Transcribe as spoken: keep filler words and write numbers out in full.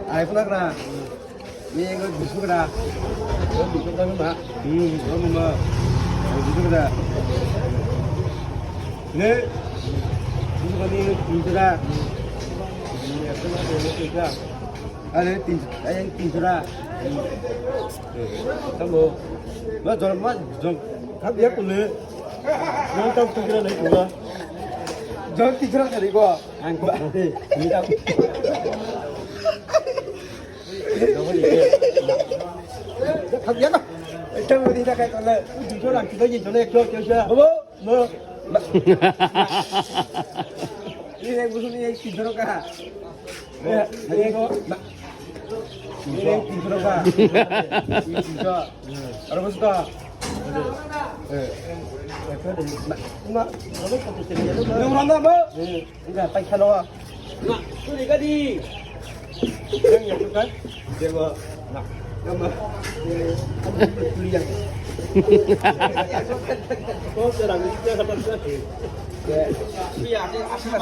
Ai, pula kra. Ni ego bisu kra. Bisu kra ma. Hmm, ego ma. Bisu kra. Ne. Bisu kra ni bisu kra. Are, tin, ai, tin kra. Tambo. Ma jor, ma jor. Kap ya kule. Jor tam tin kra nai kula. Jor tin kra kari ko. Ang ko. Ni tam. Kap ya ko. Esta mo di ta kai kula. Jor ang kita je jor ek jor kya. Bobo. Mo. Ini yang musuh ni yang sidro ka. Ya, ini ko. Ini yang sidro ka. Ini sidro. Aro musuh ka. Eh. Ini orang apa? Enggak, pakai sana. Na, suri ka di. Yang ya tu kan? Dia gua. Na, nama. Suri yang. Kau terang ni dia kata tu. Ya. Suri yang ni asal.